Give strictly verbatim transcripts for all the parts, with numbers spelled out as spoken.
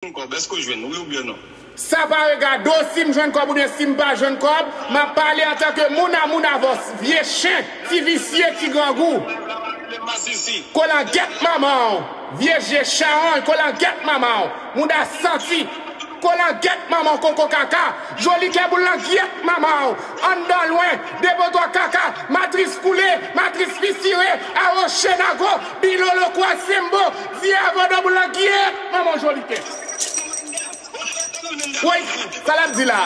jwenn kòb, èske w jwenn, wi oubyen non? Sa pa regade w si m jwenn kòb oubyen si m pa jwenn kòb, m ap pale antanke moun a moun avè w, vye chen, ti visye, ti grangou. Kolangyèt manman w, vye je chawony, kolangyèt manman w, mouda santi. Kolangyèt manman w, koko kaka, joli kè boul langyèt manman w, anndan lwen, depotwa kaka, matris koule, matris fisire, awo chenago, bilolo kwa sembo, dyavodo boul langyèt manman w, joli kè. Woy, sa l ap di la?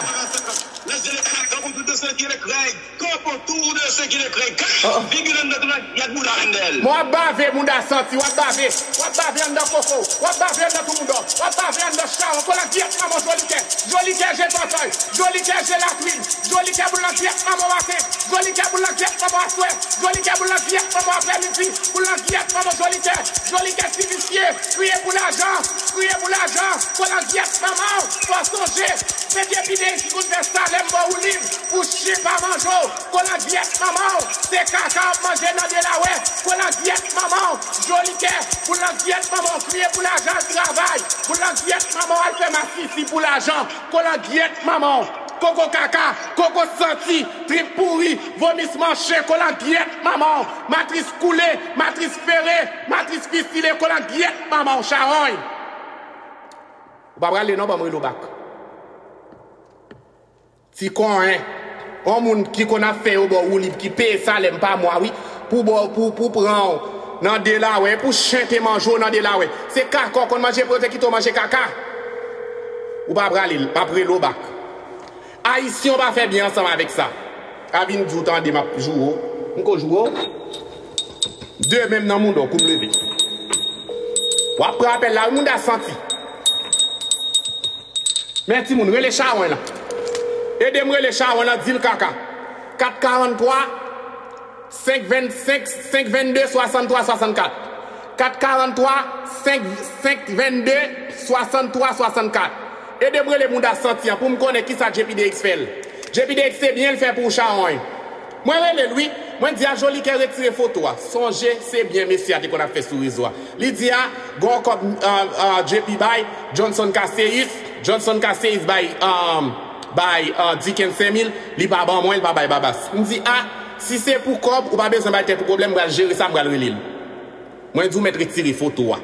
Kanpe otou de se ki le krèy. Kanpe otou de se ki le krèy. Gad figi l anndan tou, gad bouda Wendèl. Mwen w ap bave, mouda santi, w ap bave. W ap bave anndan koko w. W ap bave anndan tou mouda w. W ap bave anndan chawony. Kolangyèt manman w, joli kè. Joli kè je tòtòy. Joli kè je latrin. Joli kè boul langyèt manman w maten. Joli kè boul langyèt manman w aswè. Joli kè boul langyèt manman w aprèmidi. Boul langyèt manman w, joli kè. Joli kè ti visye. Kriye pou lajan. Kriye pou lajan. Kolangyèt manman w. Fò sonje. Se Djepidey ki konn fè sa lè m ba w woulib pou chen pa manje w. Kolangyèt manman w. Se kaka w ap manje nan Delaware. Kolangyèt manman w. Joli kè. Boul langyèt manman w. Kriye pou lajan, al travay. Boul langyèt manman w, al fè masisi pou lajan. Kolangyèt manman w. Koko kaka. Koko santi. Trip pouri. Vomisman chen. Kolangyèt manman w. Matris koule. Matris fere. Matris fisile. Kolangyèt manman w. Chawony. Ou pa prale non, ban m rele w bak. Ti konyen. Yon moun ki konn ap fè yo ba w woulib, ki peye salè m pa mwa, wi. Pou ba w, pou, pou pran w nan Delaware, pou chen te manje w nan Delaware. Se kaka w konn manje pou yo te kite w manje kaka. Ou pa prale, m ap rele w bak. Ayisyen w pa fè byen ansanm avèk sa. A vin di w tande m ap joure w. M ko joure w. De men m nan mouda w, kou m leve. W ap pran apèl la, wi, mouda santi. Men timoun, rele chawony lan. Ede m rele chawony lan, di l kaka. Kat karanntwa, senk vennsenk, senk vennde, swasanntwa, swasannkat. Kat karanntwa, senk, senk vennde, swasanntwa, swasannkat. Ede m rele mouda santi an pou m konnen kisa Djepidey fè l. Djepidey se byen l fè pou w chawony. Mwen rele l wi. Mwen di a joli kè retire foto a. Sonje se byen mesye a te konn ap fè sou rezo a. Li di a, gon kòb, uh, uh, J P bay, Johnson Caceus, Johnson Caceus bay, um, bay, uh, Dickens senk mil, li pa ban mwen, li pa bay Babas. M di a, si se pou kòb, ou pa bezwen bay tèt ou pwoblèm, m pral jere sa, m pral rele l. Mwen di w mèt retire foto a.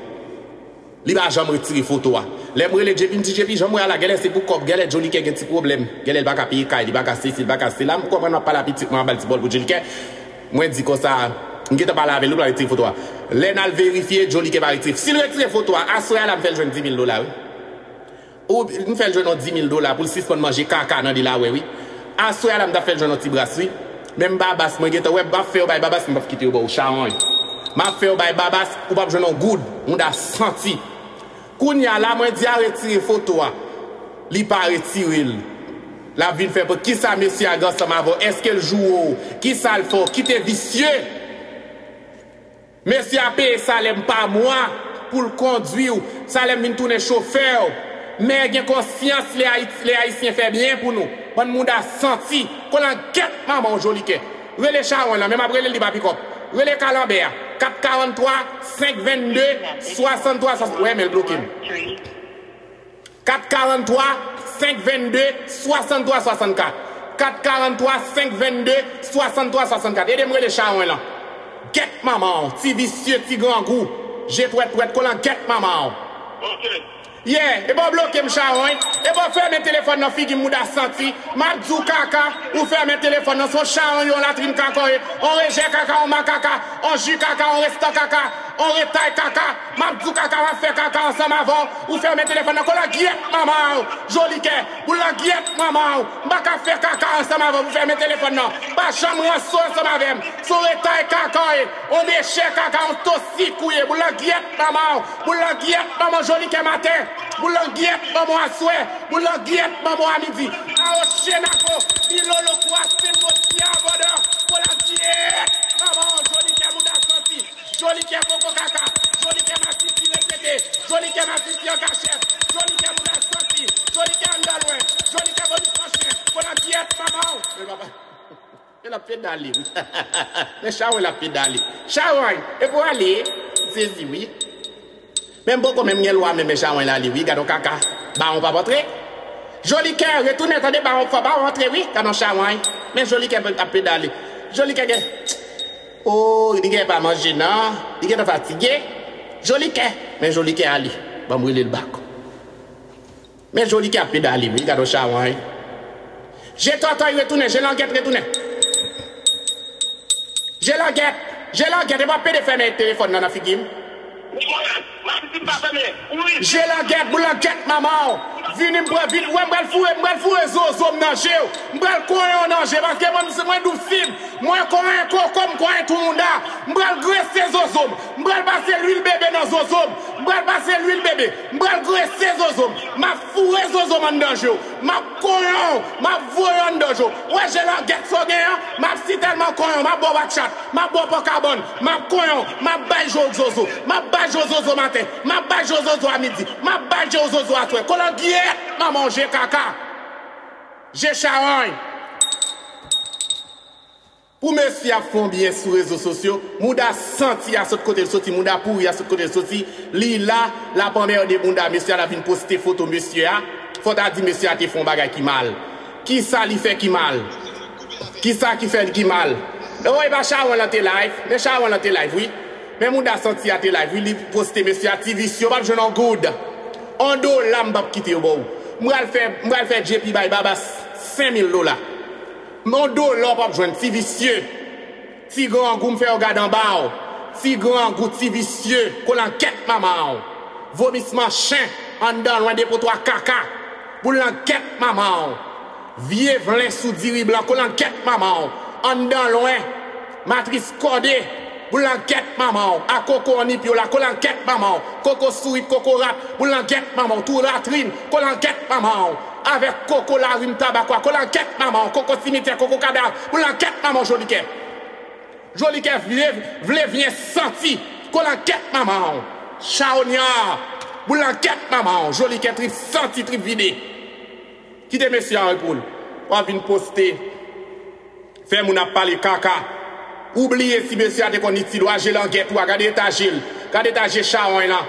Li pa janm retire foto a. Lè m rele J P, m di J P, jan m wè a la, genlè se pou kòb, genlè Jolikè gen ti pwoblèm. Genlè li pa ka peye kay, li pa ka sesi, li pa ka sela. M konprann m ap pale a pitit mwen, m ap ba l ti bòl pou Jolikè. Mwen di konsa, m gentan pale avè l, li pa retire foto a. Lè n al verifye, Jolikè pa retire. Si l retire foto a, aswè a la m fè l jwenn di mil dola, wi. Ou, m fè l jwenn yon di mil dola pou l sispann manje kaka nan Delaware, wi. Aswè a la m t ap fè l jwenn yon ti bras, wi. Men m Babas, mwen gentan wè, m ap fè yo bay Babas, m p ap kite yo ba w chawony. M ap fè yo bay Babas, ou p ap jwenn yon goud, mouda santi. Kounye a la, mwen di a retire foto a. Li pa retire l. L ap vin fè pou kisa mesye a gen ansanm avè w? Èske l joure w? Kisa l fè w? Kite visye! Mesye a peye salè m pa mwa pou l kondwi w. Salè m vin tounen chofè w. Men gen konsyans, lè Ayiti, lè Ayisyen fè byen pou nou. Bann mouda santi. Kolangyèt manman w Jolikè. Rele chawony lan, men m ap rele l, li pa pikòp. Rele kalanbè a. Kat karanntwa, senk vennde, swasanntwa, swasann, wè, men l bloke m. Kat karanntwa, senk vennde, swasanntwa, swasannkat. Kat karanntwa, senk vennde, swasanntwa, swasannkat. Ede m rele chawony lan. Gyèt manman w, ti visye, ti grangou. Je twèt twèt, kolangyèt manman w. Ok. Yeah, epa w bloke m chawony. Epa w fèmen telefòn nan figi m mouda santi. M ap di w kaka, ou fèmen telefòn nan, se yon chawony, yon latrin kaka w ye, yon rejè kaka, yon makaka, yon ji kaka, yon restan kaka, yon retay kaka. M ap di w kaka, m ap fè kaka ansanm avè w. Ou fèmen telefòn nan, kolangyèt manman w, Jolikè, boul langyèt manman w. M pa ka fè kaka ansanm avè w pou fèmen telefòn nan. Pa janm ranse w ansanm avè m. Se yon retay kaka w ye, yon dechè kaka, yon tosik ou ye, boul langyèt manman w. Boul langyèt manman w Jolikè maten. Boul langyèt manman w aswè. Boul langyèt manman w amidi. Awo chenago, bilolo kwa sembo dyavodo. Kolangyèt manman w Jolikè mouda santi. Jolikè koko kaka. Jolikè masisi repete. Jolikè masisi an kachèt. Jolikè mouda santi. Jolikè anndan lwen. Jolikè vomisman chen. Kolangyèt manman w. Men papa. Men l ap pedale, wi. Men chawony l ap pedale. Chawony, epa w ale, m sezi, wi. Men m poko menm gen lwa menm, men chawony la li wi, gad on kaka. Bawon p ap antre. Jolikè, retounen tande, bawon, fò bawon antre wi, gad on chawony. Men Jolikè ap pedale. Jolikè gen, o, li gen pa manje nan, li gentan fatige. Jolikè, men Jolikè ale. Ban m rele l bak. Men Jolikè ap pedale wi, gad on chawony. Je tòtòy retounen, je langèt retounen. Je langèt, je langèt, e pa pede fèmen telefòn nan nan figi m. Je langèt, boul langèt manman w. Vini m pran, vini, wè m pral foure, m pral foure zozo m nan je w. M pral konyen w nan je, paske mwen, mwen dousib. Mwen konyen koko m, konyen tou mounda. M pral grese zozo m. M pral pase lwil bebe nan zozo m. M pral pase lwil bebe. M pral grese zozo m. M ap foure zozo m anndan je w. M ap konyen w. M ap voye w anndan je w. Wè je langèt sa w genyen an. M ap si tèlman konyen w. M ap ba w wakchat. M ap ba w pòkabann. M ap konyen w. M ap bay je w zozo. M ap bay je w zozo maten. M ap bay je w zozo a midi. M ap bay je w zozo aswè. Kolangyèt manman w je kaka. Je chawony. Pou mesye a fè yon byen sou rezo sosyo, mouda santi a sot kote l soti, mouda pouri a sot kote l soti, li la, l ap anmède mouda mesye a, l ap vin poste foto mesye a, fò ta di mesye a te fè yon bagay ki mal. Kisa li fè ki mal? Kisa ki fè l ki mal? O, e pa chawony lan te live, men chawony lan te live wi. Men mouda santi a te live wi, li poste mesye a, ti visye, w p ap jwenn yon goud. On dola m p ap kite yo ba w. M pral fè, m pral fè J P bay Babas senk mil dola. Men on dola w p ap jwenn, ti visye. Ti grangou, m fè yo gade anba w. Ti grangou, ti visye, kolangyèt manman w. Vomisman chen, anndan lwen depotwa kaka. Boul langèt manman w. Vye vlen sou diri blan, kolangyèt manman w. Anndan lwen, matris kòde, boul langèt manman w. A koko an nip yo la, kolangyèt manman w. Koko sourit, koko rat, boul langèt manman w. Twou latrin, kolangyèt manman w. Avèk koko lari m tabakwa, kolangyèt manman w. Koko simityè, koko kadav, boul langèt manman w, Jolikè. Jolikè vle, vle vyen santi, kolangyèt manman w. Chawonya, boul langèt manman w. Jolikè trip santi, trip vide. Kite mesye a repo l. W ap vin poste. Fè moun ap pale kaka. Ou bliye si mesye a te konn itil ou a, je langèt ou a, gade eta je l. Gade eta je chawony lan.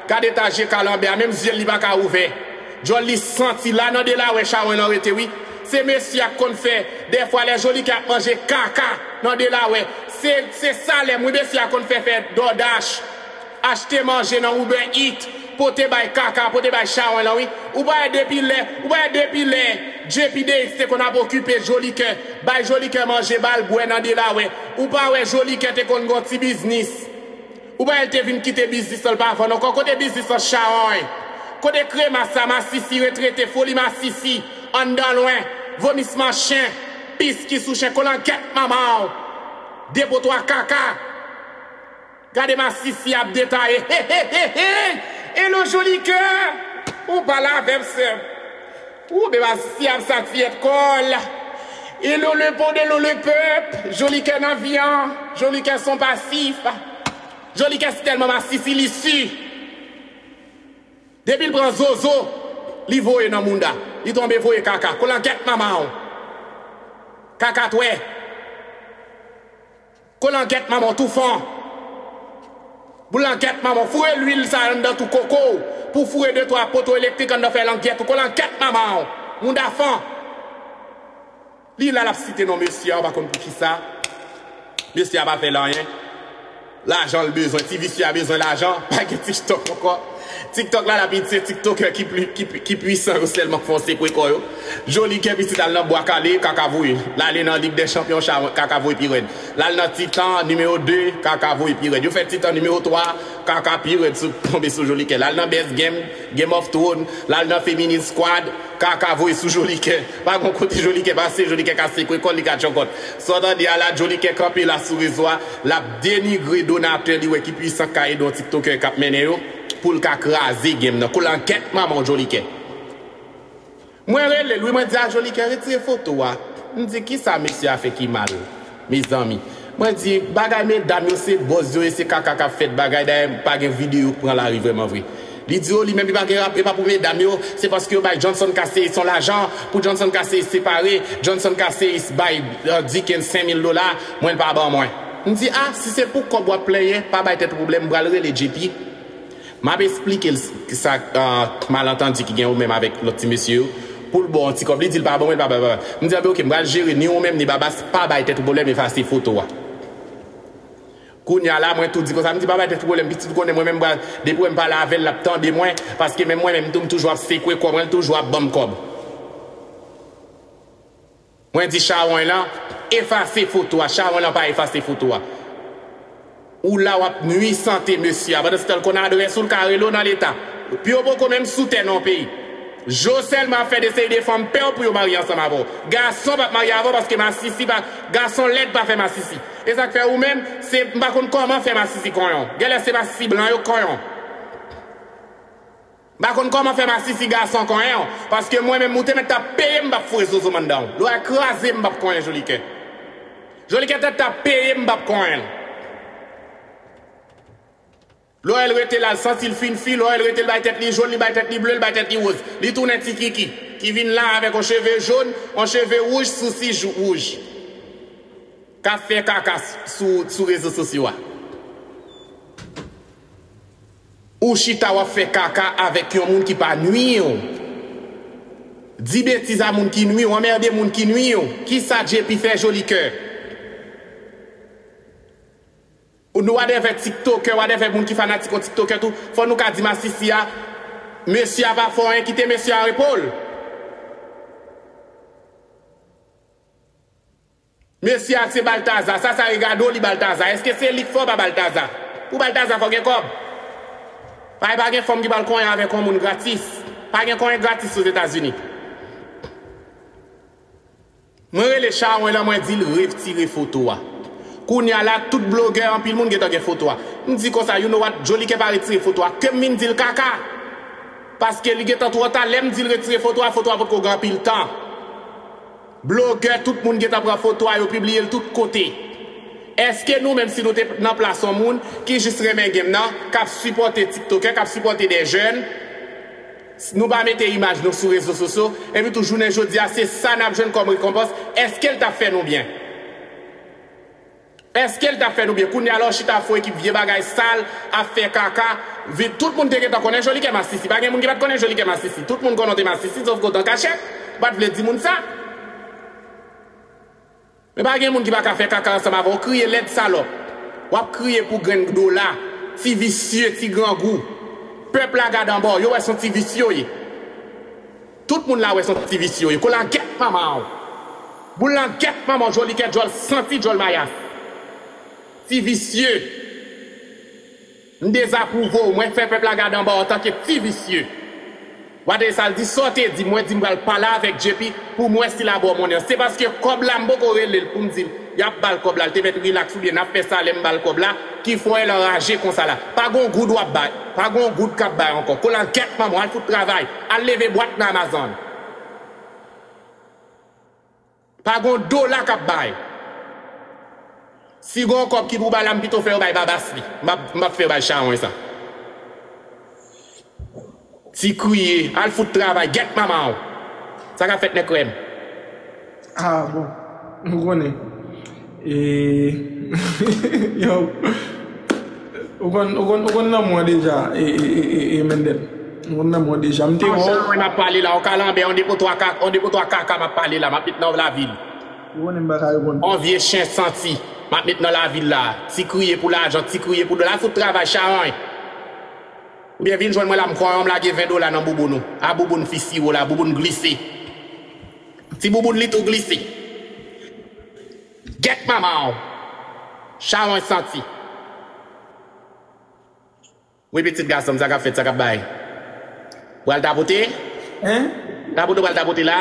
Gade eta je kalanbè a, menm zye l li pa ka ouvè. Djòl li santi la nan Delaware chawony lan rete wi. Se mesye a k konn fè, dèfwa lè Jolikè ap manje kaka nan Delaware. Se, se salè m wi mesye a konn fè, fè DoorDash. Achte manje nan Uber Eats, pote bay kaka, pote bay chawony lan wi. Ou pa wè depi lè, ou pa wè depi lè J P D X te konn ap okipe Jolikè, bay Jolikè manje, ba l bwè nan Delaware. Ou pa wè Jolikè te konn gon ti biznis. Ou pa wè l te vin kite biznis lan, l pa vann ankò. Kote biznis lan chawony? Kote kremas sa, masisi retrete, foli masisi, anndan lwen, vomisman chen, pis ki sou chen, kolangyèt manman w. Depotwa kaka. Gade masisi ap detaye. Hey, hey, hey, hey! Hello, Jolikè! Ou pale avè m, sè m. Ou, men masisi ap satisfè kò l. Hello, le pon, hello, le pèp! Jolikè nan vi an. Jolikè son pasif. Jolikè si tèlman masisi, li si. Depi l pran zozo, li voye nan mounda. Li tonbe voye kaka. Kolangyèt manman w. Kaka twè. Kolangyèt manman w tou fan. Boul langèt manman w. Foure lwil sa anndan tou koko w. Pou foure de twa poto elektrik anndan fè langyèt ou. Kolangyèt manman w. Mounda fan. Li la l ap site non mesye a, ou pa konn poukisa. Mesye a pa fè l anyen. Lajan l bezwen, ti visye a bezwen lajan, pa gen TikTok ankò. TikTok la, l ap itilize TikTokè ki pli, ki, ki pwisan yo sèlman k fè yon sekwe kò yo. Jolikè pitit al nan bwa kale, kaka voye. L ale nan Lig dè Chanpyon, cha-, kaka voye pi rèd. L al nan Titan nimewo de, kaka voye pi rèd. Yo fè Titan nimewo twa, kaka pi rèd sou, tonbe sou Jolikè. L al nan Best Game, Game of Thrones, l al nan Feminine Squad, kaka voye sou Jolikè. Pa gon kote Jolikè pase, Jolikè ka sekwe kò l, li ka tchòkòt. Sa w tande a la, Jolikè kanpe la sou rezo a, l ap denigre donatè li wè ki pwisan k ka ede yon tiktokè k ap mennen yo, pou l ka kraze game nan. Kolangyèt manman w Jolikè. Mwen rele l wi, mwen di a Jolikè retire foto a. M di kisa mesye a fè ki mal, mezanmi. Mwen di bagay medam yo se bòz yo ye, se kaka k ap fèt bagay, dayè pa gen videyo k pran lari vrèman vre. Li di o li menm li pa gen rap, e pa pou medam yo, se paske yo bay Johnson Caceres yon lajan, pou Johnson Caceres separe, Johnson Caceres bay, euh, Dickens senk mil dola, mwen l pa ban mwen. M di a, si se pou kòb w ap plenyen, pa bay tèt ou pwoblèm, m pral rele J P. M ap esplike l s- sa uh, malantandi ki gen ou menm avèk lòt ti mesye yo. Pou l ba w yon ti kòb, li di l pa ban mwen, l pa bay, pa bay. M di, anben, oke, m pral jere ni ou menm, ni Babas, pa bay tèt ou pwoblèm, efase foto a. Kounye a la, mwen tou di konsa, m di, pa bay tèt ou pwoblèm, pitit ou konnen mwen menm, m pral, depi w wè m pale avè l, l ap tande mwen, paske menm mwen menm tou, m toujou ap sekwe kò mwen, l toujou ap ban m kòb. Mwen di chawony lan, efase foto a. Chawony lan pa efase foto a. Ou la w ap nwi sante mesye a. Pandan se tan l konn adrès ou, l ka rele w nan leta. Pi w poko menm sou tè nan yon peyi. Je w sèlman ap fè de seri de fanm pè w pou yo marye ansanm avè w. Gason p ap marye avè w paske masisi pa, gason lèd pa fè masisi. E sa k fè ou menm, se m pa konn kòman fè masisi konyen w. Genlè se masisi blan yo k konyen w. M pa konn kòman fè masisi gason konyen w, paske mwen menm ou te mèt t ap peye m p ap foure zozo m anndan w. Lè w kraze m p ap konyen Jolikè. Jolikè tèt t ap peye m p ap konyen l. Lè w wè l rete la, l santi l fin fi, lè w wè l rete l bay tèt li jòn, li bay tèt li ble, li bay tèt li woz. Li tounen ti kiki, ki vin la avèk yon cheve jòn, yon cheve wouj, sousi jou- wouj. K ap fè kaka s- sou, sou rezo sosyo a. Ou chita w ap fè kaka avèk yon moun ki pa nwi w. Di betiz a moun ki nwi w, anmède moun ki nwi w. Kisa J P fè Jolikè? Ou nou wadèvè tiktokè, wadèvè moun ki fanatik yon tiktokè tou, fò nou ka di masisi a, mesye a pa fè anyen, kite mesye a repo l. Mesye a se Baltaza, sa sa regade w li Baltaza. Èske se li k fè w pa Baltaza? Pou Baltaza fò gen kòb. Pa, pa gen fanm ki pral konyen avèk yon moun gratis. Pa gen konyen gratis Ozetazini. Mwen rele chawony lan, mwen di l retire foto a. Kounye a la, tout blogè, anpil moun gentan gen foto a. M di konsa, you know what, Jolikè pa retire foto a, ke m vin di l kaka. Paske li gentan twò ta, lè m di l retire foto a, foto a potko gen anpil tan. Blogè, tout moun gentan pran foto a, yo pibliye l tout kote. Èske nou menm si nou te nan plas yon moun ki jis renmen game nan, k ap sipòte tiktokè, k ap sipòte de jèn, nou pa mete imaj nou sou rezo sosyo, epi tou jounen jodi a, se sa n ap jwenn kòm rekonpans, èske l t ap fè nou byen? Èske l t ap fè nou byen? Kounye a la w chita fè yon ekip vye bagay sal, ap fè kaka, vi- tout moun te gentan konnen Jolikè masisi, pa gen moun ki pa t konnen Jolikè masisi, tout moun konnen w te masisi, sòf ke w t an kachèt, ou pa t vle di moun sa. Men pa gen moun ki pa ka fè kaka ansanm avè w, kriye lèd salòp. W ap kriye pou grenn dola, ti visye, ti grangou. Pèp la gade anba w, yo wè se yon ti visye w ye. Tout moun la wè se yon ti visye w ye. Kolangyèt manman w. Boul langyèt manman w, Jolikè djòl santi djòl mayas. Ti visye. M dezapwouve w, mwen fè pèp la gade anba w antanke ti visye. Wadresa l di sa w te di, mwen di m pral pale avèk J P pou m wè si l a ba w monnen an. Se paske kòb la m poko rele l pou m di l y ap ba l kòb la, l te mèt rilaks oubyen n ap fè sa lè m ba l kòb la, ki fè w anraje konsa la. Pa gon goud w ap bay, pa gon goud k ap bay ankò. Kolangyèt manman w, al fout travay, al leve bwat nan Amazon. Pa gon dola k ap bay. Si gon kòb ki pou bay la, m pito fè yo bay Babas li. M ap, m ap fè yo bay chawony sa. Ti kriye, al fout travay, gyèt manman w. Sa k ap fèt nèg krèm? Ah, bon. Nou konnen. E, yo. Ou konn, ou konn, ou konn lanmou an deja, e, e, e, e, e Mendel. Ou konn lanmou an deja. M te wè w. Chawony m ap pale la, yon kalanbè, yon depo twa kaka, yon depo twa kaka m ap pale la, m ap met nan lavil. Ou konnen m pa ka reponn. Yon vye chen santi, m ap met nan lavil la. Ti kriye pou lajan, ti kriye pou dola, fout travay, chawony. Oubyen vin jwenn mwen la, m konyen w, m lage ven dola nan bouboun ou. A bouboun fi siwo la, bouboun glise. Ti bouboun li tou glise. Gyèt manman w. Chawony santi. Wi, pitit gason m, sa k ap fèt, sa k ap bay? Pral tapote? Hein? Tapote, pral tapote la?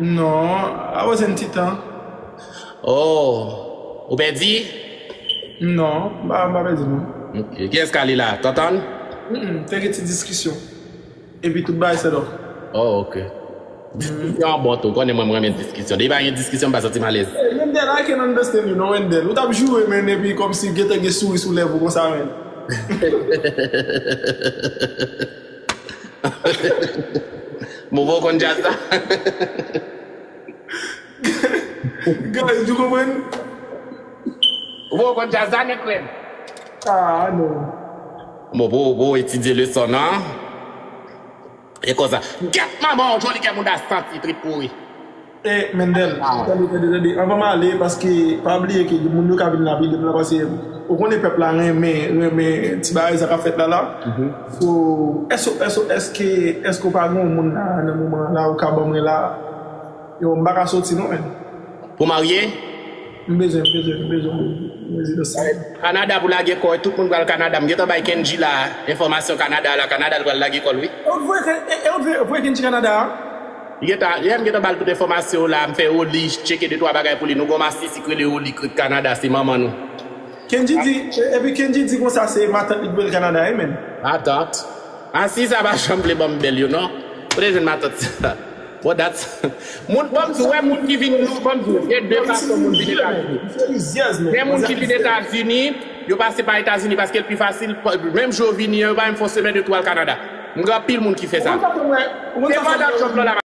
Non, apre se yon ti tan. Oh, ou pèdi? Non, m pa, m pa pèdi non. Ok, kiyès k ale la? Tantann? Mm, te gen ti diskisyon. Epi tout bagay sèt off. Oh, ok. Diskisyon an bon tou, konnen mwen, mwen renmen diskisyon. Depi pa gen diskisyon, m pa santi m alèz. Hey, Wendell, I can understand you, no, Wendell. Ou t ap joure, men, epi kòmsi gentan gen souri sou lèv ou konsa, men. Move w konn djaz la. Guys, you konprann? Move w konn djaz la, nèg frè m. Ah, non. Bon, pou, pou etidye leson an. E konsa. Gèt manman w, joli kè mouda santi trip pouri. E, Mendel, tande, tande, tande. Anvan m ale, paske pa bliye ke moun yo ka vin lapide m la, paske ou konnen pèp la renmen, renmen ti bagay sa k ap fèt la, la. So, èske, èske, èske, èske w pa gen yon moun la, nan moman la, ou ka ban mwen la? Yo, m pa ka soti non, men. Pou marye? M bezwen, m bezwen, m bezwen, m bezwen, m bezwen sa. Kanada pou lage kò, tout moun pral Kanada. M gentan bay Kendji la enfòmasyon Kanada la. Kanada l pral lage kò l, wi. E ou voye, e, e ou voye, voye Kendji Kanada a? Li gentan, yè m gentan ba l tout enfòmasyon la. M fè Oli tcheke de twa bagay pou li. Nou gon masisi k rele Oli k ret Kanada, se manman nou. Kendji di, e- epi Kendji di konsa se matant li k voye l Kanada, wi, men. Matant? Masisi sa pa janm vle ban m bèl yo, non. Kote jwenn matant sa? Bon, dat. Moun, ban m di, wè moun ki vin, ban m di, gen de fason moun vin Etazini. Gen moun ki vin Etazini, yo pase pa Etazini paske l pi fasil. Menm jou yo vini an, yo pa menm fè yon semèn, yo tou al Kanada. M gen anpil moun ki fè sa. Se pandan Trump lan la